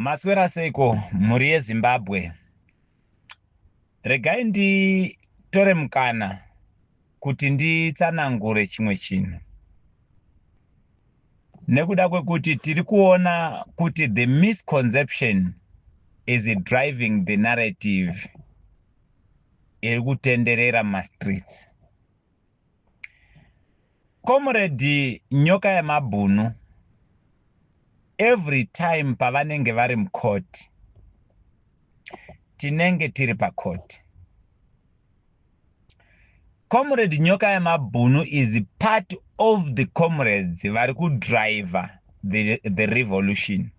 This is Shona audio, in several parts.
Maswera seiko mhuri yeZimbabwe? Regai nditore mukana kuti nditsanangure chimwe chinhu. Nekuda kwekuti tiri kuona kuti the misconception is driving the narrative iri kutenderera mumastreets. Comrade Nyoka yemabhunu every time pavanenge vari mucourt tinenge tiri pacourt. Comrade Nyoka yemabhunu is part of the comrades vari kudriver the revolution.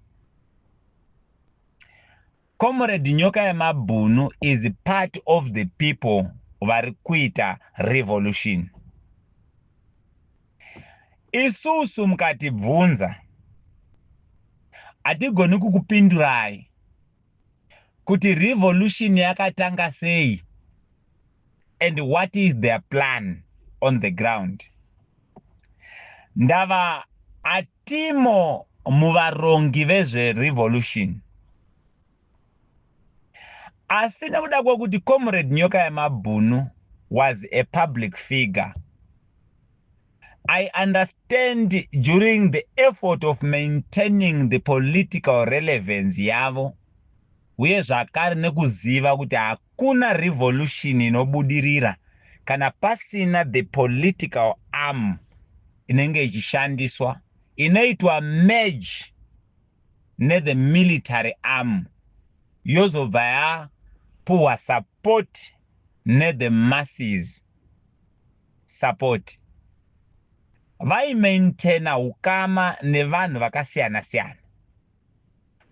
Comrade Nyoka yemabhunu is part of the people vari kuita revolution. Isusu mukatibvunza hatigoni kukupindurai kuti revolution yakatanga sei and what is their plan on the ground. Ndava hatimo muvarongi vezverevolution. Asi nekuda kwekuti Comrade Nyoka yemabhunu was a public figure, I understand during the effort of maintaining the political relevance yavo uye zvakare nekuziva kuti hakuna revolution inobudirira kana pasina the political arm inenge ichishandiswa inoitwa merge nethe military arm yozobva yapuhwa support nethe masses support. Vaimaintaina hukama nevanhu vakasiyana siyana,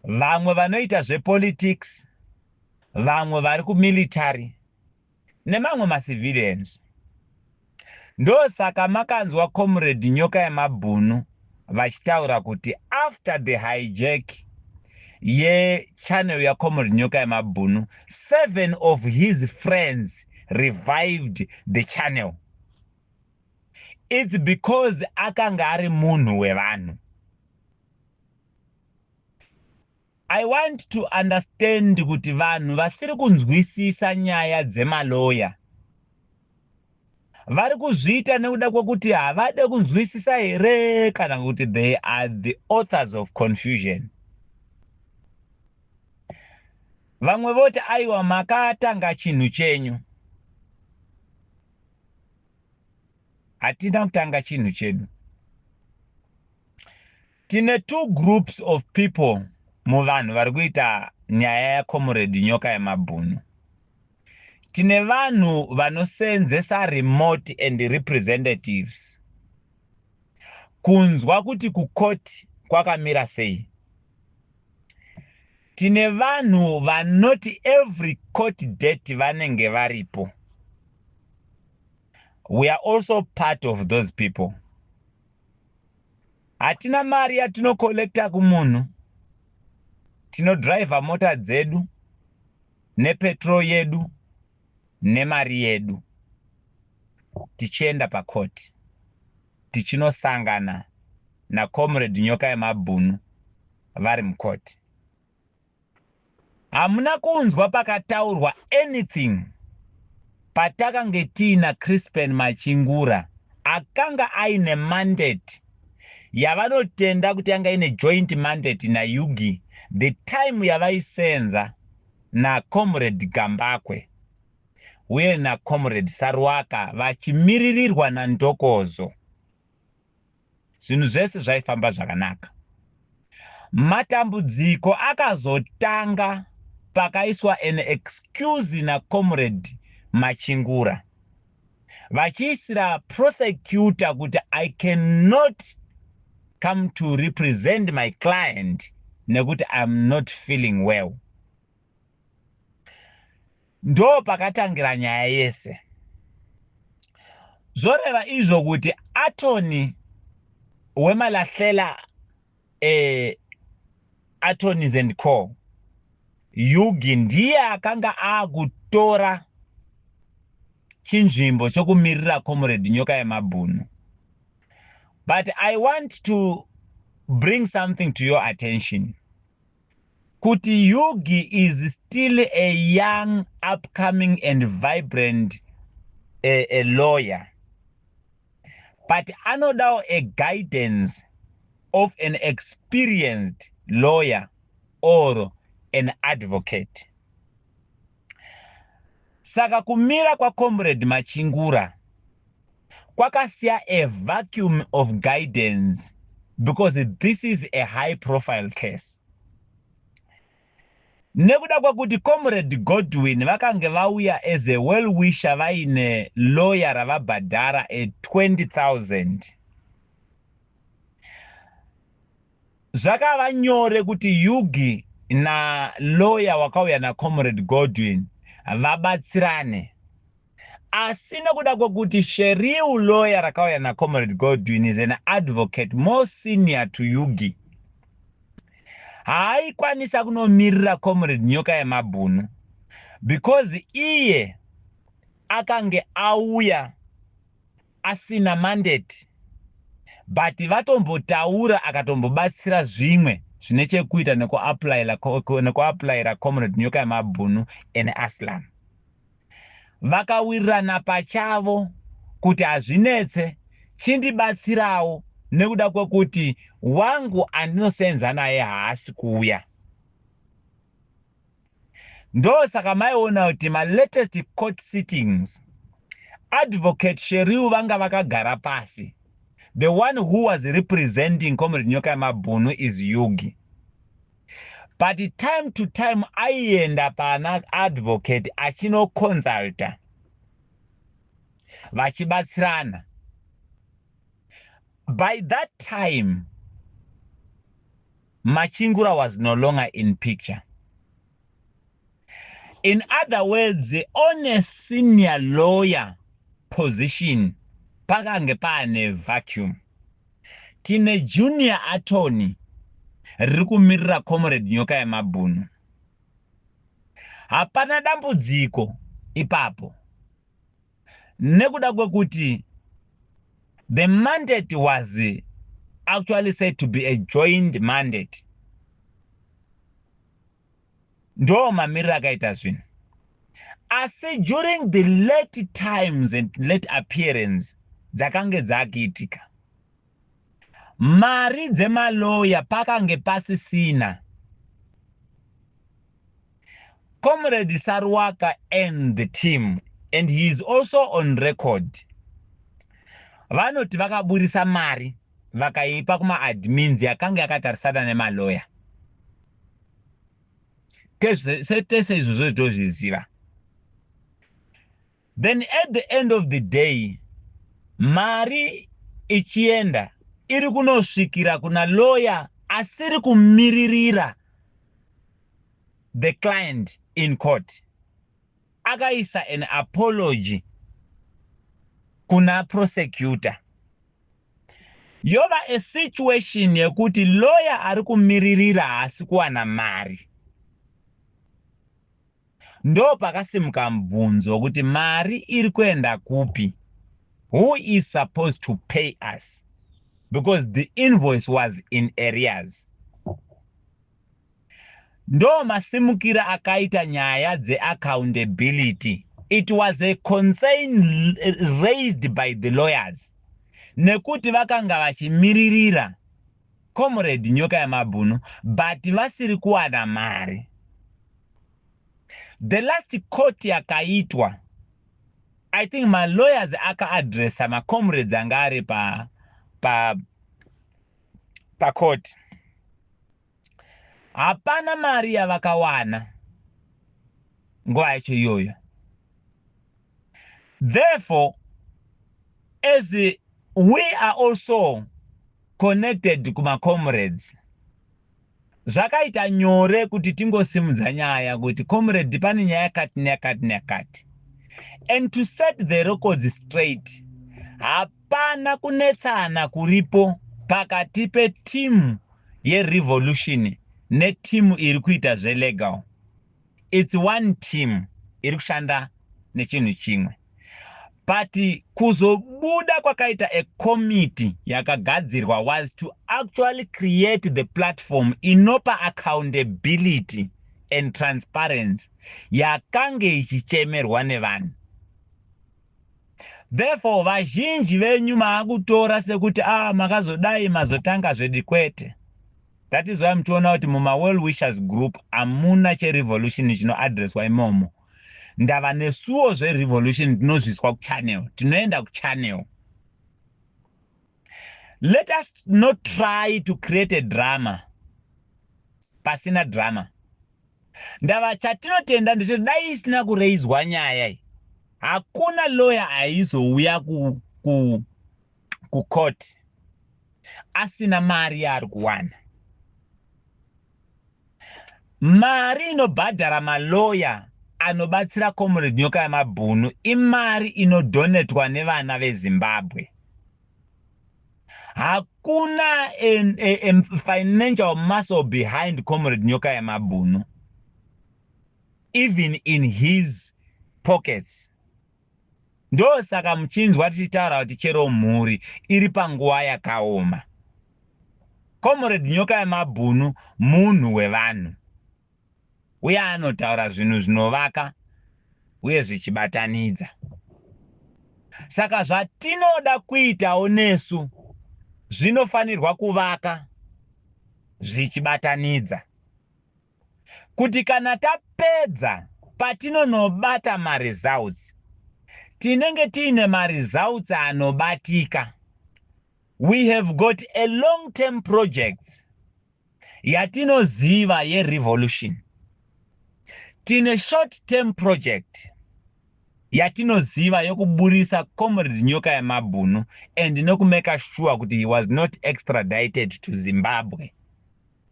vamwe vanoita zvepolitics, vamwe vari kumilitary nemamwe macivilians. Ndosaka makanzwa Comrade Nyoka yemabhunu vachitaura kuti after the hijack yechannel yaComrade Nyoka yemabhunu, 7 of his friends revived the channel. It's because akanga ari munhu wevanhu. I want to understand kuti vanhu vasiri kunzwisisa nyaya dzemaloya vari kuzviita nekuda kwekuti havade kunzwisisa here kana kuti they are the authors of confusion. Vamwe voti aiwa makatanga chinhu chenyu. Hatina kutanga chinhu chedu. Tine two groups of people muvanhu vari kuita nyaya yaComrade Nyoka yemabhunu. Tine vanhu vanoseenzesa remote and representatives kunzwa kuti kucourt kwakamira sei. Tine vanhu vanoti every court date vanenge varipo. We are also part of those people. Hatina mari yatinocollecta kumunhu. Tinodriver mota dzedu nepetrol yedu nemari yedu tichienda pacourt tichinosangana naComrade Nyoka yemabhunu vari mucourt. Hamuna kunzwa pakataurwa anything patakange tiina Crispen Machingura akanga aine mandate yavanotenda kuti yanga ine joint mandate naYugi the time yavaisenza naComrade Gambakwe uye naComrade Saruwaka vachimiririrwa naNdokozo. Zvinhu zvese zvaifamba zvakanaka. Matambudziko akazotanga pakaiswa an excuse naComrade Machingura vachiisira prosecutor kuti I cannot come to represent my client nekuti I'm not feeling well. Ndo pakatangira nyaya yese. Zvoreva izvo kuti attorney weMalahlela Attorneys and Co Yugi ndiye akanga akutora chinzvimbo chokumirira Comrade Nyoka yemabhunu. But I want to bring something to your attention. Kuti Yugi is still a young, upcoming and vibrant a lawyer, but anodawo a guidance of an experienced lawyer or an advocate. Saka kumira kwaComrade Machingura kwakasiya a vacuum of guidance, because this is a high profile case. Nekuda kwekuti Comrade Godwin vakange vauya as a well wisher vaine lawyer ravabhadhara a20 000, zvakava nyore kuti Yugi nalawyer wakauya naComrade Godwin vabatsirane. Asi nekuda kwekuti Sheriu, lawyer rakauya naComrade Godwin, is an advocate more senior to Yugi, haaikwanisa kunomirira Comrade Nyoka Yemabhunu because iye akange auya asina mandate, but vatombotaura akatombobatsira zvimwe zvine chekuita nekuapplyira Comrade Nyoka Yemabhunu an asylum. Vakawirirana pachavo kuti hazvinetse, chindibatsirawo nekuda kwekuti wangu andinosenza naye haasi kuuya. Ndosaka maiona kuti malatest court sittings, Advocate Sheriu vanga vakagara pasi. The one who was representing Comrade Nyoka Yemabhunu is Yugi, but time to time aienda pana advocate achinoconsulta, vachibatsirana. By that time Machingura was no longer in picture. In other words, on a senior lawyer position pakange paane vacuum. Tine junior attorney riri kumirira Comrade Nyoka Yemabhunu. Hapana dambudziko ipapo nekuda kwekuti the mandate was actually said to be a joint mandate. Ndo mamiriro akaita zvinhu. Asi during the late times and late appearance dzakange dzakuitika, mari dzemaloya pakange pasisina. Comrade Saruwaka and the team, and he is also on record, vanoti vakaburisa mari vakaipa kumaadmins yakanga yakatarisana nemaloya. Tese izvozvo tozviziva. Then at the end of the day mari ichienda iri kunosvikira kuna lawyer asiri kumiririra the client in court. Akaisa an apology kuna prosecutor. Yova a situation yekuti lawyer ari kumiririra haasi kuwana mari. Ndo pakasimuka mubvunzo wekuti mari iri kuenda kupi? Who is supposed to pay us? Because the invoice was in arrears. Ndo masimukiro akaita nyaya dzeaccountability. It was a concern raised by the lawyers nekuti vakanga vachimiririra Comrade Nyoka Yamabhunu but vasiri kuwana mari. The last court yakaitwa, I think malawyers akaadressa macomrades anga ari pacourt pa, hapana mari yavakawana nguva yacho iyoyo. Therefore, as we are also connected kumacomrades, zvakaita nyore kuti tingosimudza nyaya kuti, "Comrade, pane nyaya yakati neyakati neyakati." And to set the records straight, hapana kunetsana kuripo pakati petimu yerevolution netimu iri kuita zvelegal. It's one team iri kushanda nechinhu chimwe. But kuzobuda kwakaita a committee yakagadzirwa was to actually create the platform inopa accountability and transparency yakange ichichemerwa nevanhu. Therefore, vazhinji venyu maakutora sekuti a ah, makazodai mazotanga zvedi. Kwete. That is why muchiona kuti mumawell wishers group hamuna cherevolution chinoadreswa imomo. Ndava nesuwo zverevolution tinozviswa kuchannel, tinoenda kuchannel. Let us not try to create a drama pasina drama. Ndava chatinotenda ndechoti dai isina kureizwa nyaya iyi, hakuna lawyer aizouya kucourt ku, asina mari yaari kuwana. Mari inobhadhara maloya anobatsira Comrade Nyoka Yamabhunu imari inodonetwa nevana veZimbabwe. Hakuna a financial muscle behind Comrade Nyoka Yamabhunu, even in his pockets. Ndosaka muchinzwa tichitaura kuti chero mhuri iri panguva yakaoma, Comrade Nyoka Yamabhunu munhu wevanhu, uye anotaura zvinhu zvinovaka uye zvichibatanidza. Saka zvatinoda kuitawo nesu zvinofanirwa kuvaka zvichibatanidza, kuti kana tapedza, patinonobata maresults, tinenge tiine maresults anobatika. We have got a long term project yatinoziva yerevolution, tine short term project yatinoziva yokuburisa Comrade Nyoka Yamabhunu and nokumake sure kuti he was not extradited to Zimbabwe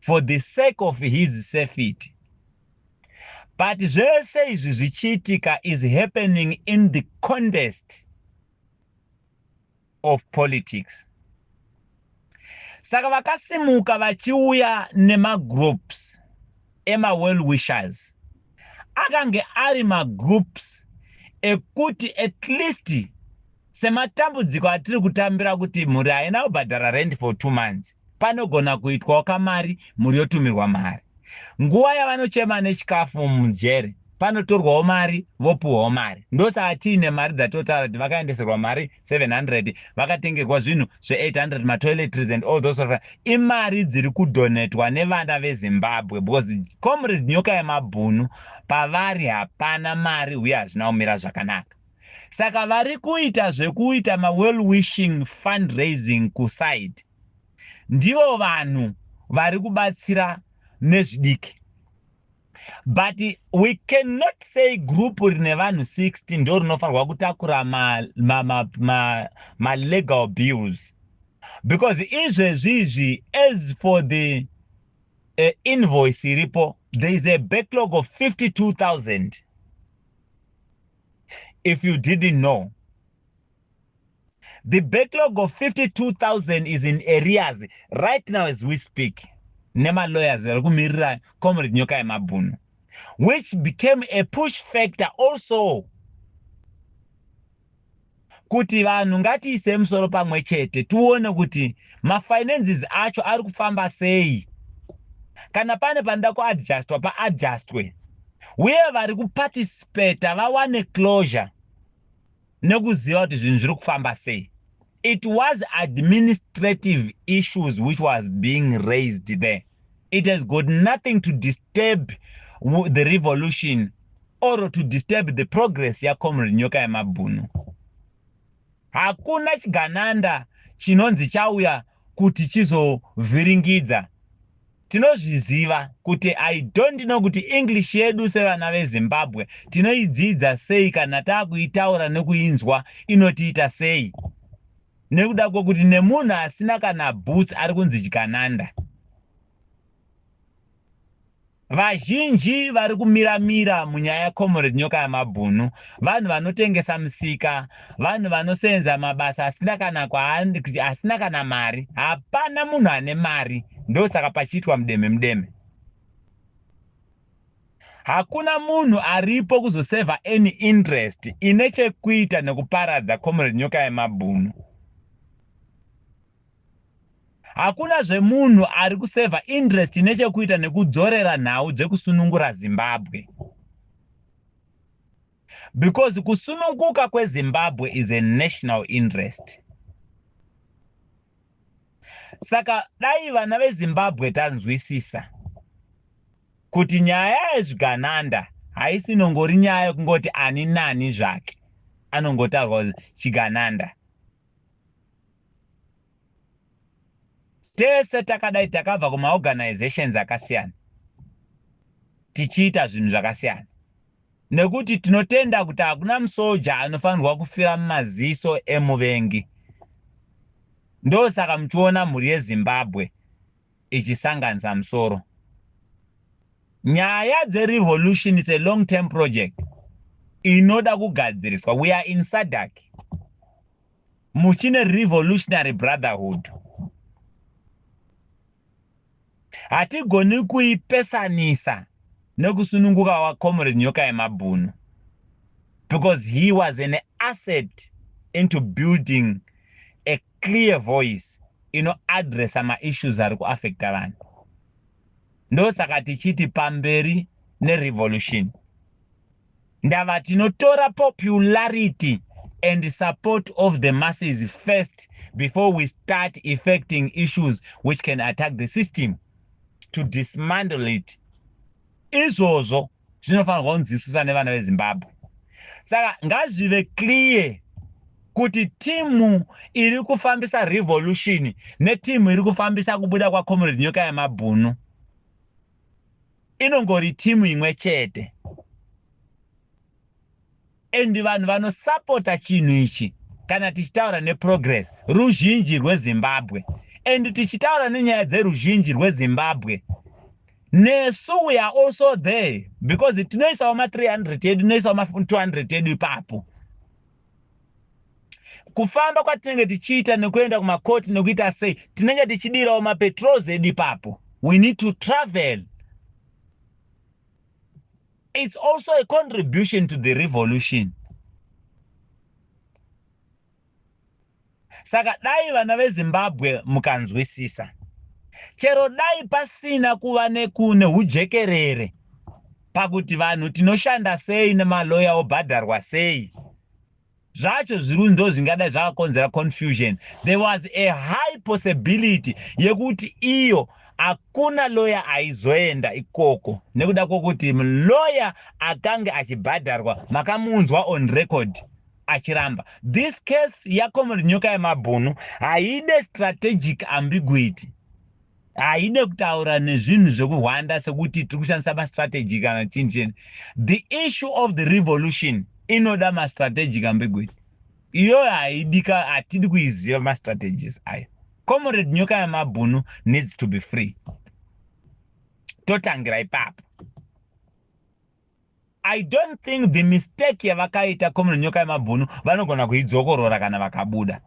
for the sake of his safety. But zvese izvi zvichiitika is happening in the context of politics. Saka vakasimuka vachiuya nemagroups emawell wishers, akange ari magroups ekuti at least sematambudziko atiri kutambira, kuti mhuri haina kubhadhara rent for 2 months, panogona kuitwawo kamari, mhuri yotumirwa mari. Nguva yavanochema nechikafu mujere, panotorwawo mari, vopiwawo mari. Ndosaka tiine mari dzatotaura kuti vakaendeserwa mari 700, vakatengerwa zvinhu zve800, matoiletries and all those of. Imari dziri kudonetwa nevana veZimbabwe, because Comrade Nyoka Yemabhunu pavari hapana mari uye hazvina kumira zvakanaka. Saka vari kuita zvekuita mawell wishing fundraising kuside ndivo vanhu vari kubatsira nezvidiki. But we cannot say group rine vanhu 60 ndo rinofanirwa kutakura malegal ma bills, because izvezvi izvi, as for the invoice iripo, there is a backlog of 52,000, if you didn't know. The backlog of 52,000 is in arrears right now as we speak, nemalawyers ari kumirira Comrade Nyoka Yemabhunu, which became a push factor also kuti vanhu ngatiise musoro pamwe chete, tione kuti mafinances acho ari kufamba sei. Kana pane panoda kuadjustwa, paadjustwe, uye vari kuparticipata vawane closure nekuziva kuti zvinhu zviri kufamba sei. It was administrative issues which was being raised there. It has got nothing to disturb the revolution or to disturb the progress yaComrade Nyoka Yemabhunu. Hakuna chigananda chinonzi chauya kuti chizovhiringidza. Tinozviziva kuti, I don't know kuti English yedu sevana veZimbabwe tinoidzidza sei. Kana taakuitaura nekuinzwa, inotiita sei? Nekuda kwekuti nemunhu asina kana boots ari kunzi chigananda. Vazhinji vari kumiramira munyaya yaComrade Nyoka Yamabhunu vanhu vanotengesa musika, vanhu vanosenza mabasa asina kana mari. Hapana munhu ane mari, ndosaka pachiitwa mudeme mudeme. Hakuna munhu aripo kuzosevha any interest ine chekuita nekuparadza Comrade Nyoka Yemabhunu. Hakuna zvemunhu ari kusevha interest ine chekuita nekudzorera nhau dzekusunungura Zimbabwe. Because kusununguka kweZimbabwe is a national interest. Saka dai vana veZimbabwe tanzwisisa kuti nyaya yezvigananda haisi inongori nyaya yekungoti ani nani zvake anongotaurwa chigananda. Tese takadai takabva kumaorganizations akasiyana tichiita zvinhu zvakasiyana nekuti tinotenda kuti hakuna musoja anofanirwa kufira mumaziso emuvengi. Ndosaka muchiona mhuri yeZimbabwe ichisanganisa musoro. Nyaya dzerevolution is a long term project inoda kugadziriswa. We are in SADC, muchine revolutionary brotherhood. Hatigoni kuipesanisa nekusununguka waComrade Nyoka Yemabhunu, because he was an asset into building a clear voice inoadressa maissues ari kuafecta vanhu. Ndosaka tichiti pamberi nerevolution. Ndava tinotora popularity and support of the masses first before we start effecting issues which can attack the system to dismantle it. Izvozvo zvinofanirwa kunzwisiswa nevana veZimbabwe. Saka ngazvive clear kuti timu iri kufambisa revolution netimu iri kufambisa kubuda kwaComrade Nyoka Yemabhunu inongori timu imwe chete, and vanhu vanosapota chinhu ichi, kana tichitaura neprogress, ruzhinji rweZimbabwe. And tichitaura nenyaya dzeruzhinji rweZimbabwe, nesu we are also there, because tinoisawo ma300 edu, tinoisawo ma200 edu ipapo. Kufamba kwatinenge tichiita nekuenda kumakoti nekuita sei, tinenge tichidirawo mapetrols edu ipapo. We need to travel. It's also a contribution to the revolution. Saka dai vana veZimbabwe mukanzwisisa, chero dai pasina kuva neujekerere pakuti vanhu tinoshanda sei nemaloya obhadharwa sei, zvacho zviri ndo zvingadai zvakakonzera confusion. There was a high possibility yekuti iyo hakuna loya aizoenda ikoko, nekuda kwokuti loya akange achibhadharwa makamunzwa on record achiramba. This case yaComrade Nyoka Yemabhunu haide strategic ambiguity, haide kutaura nezvinhu zvekuhwanda sekuti tiri kushandisa mastrategy kana chinhu chini. The issue of the revolution inoda mastrategic ambiguity. Iyoyo haidika, hatidi kuiziva mastrategies ayo. Comrade Nyoka Yemabhunu needs to be free. Totangira ipapo. I don't think the mistake yavakaita Comrade Nyoka Yemabhunu vanogona kuidzokorora kana vakabuda.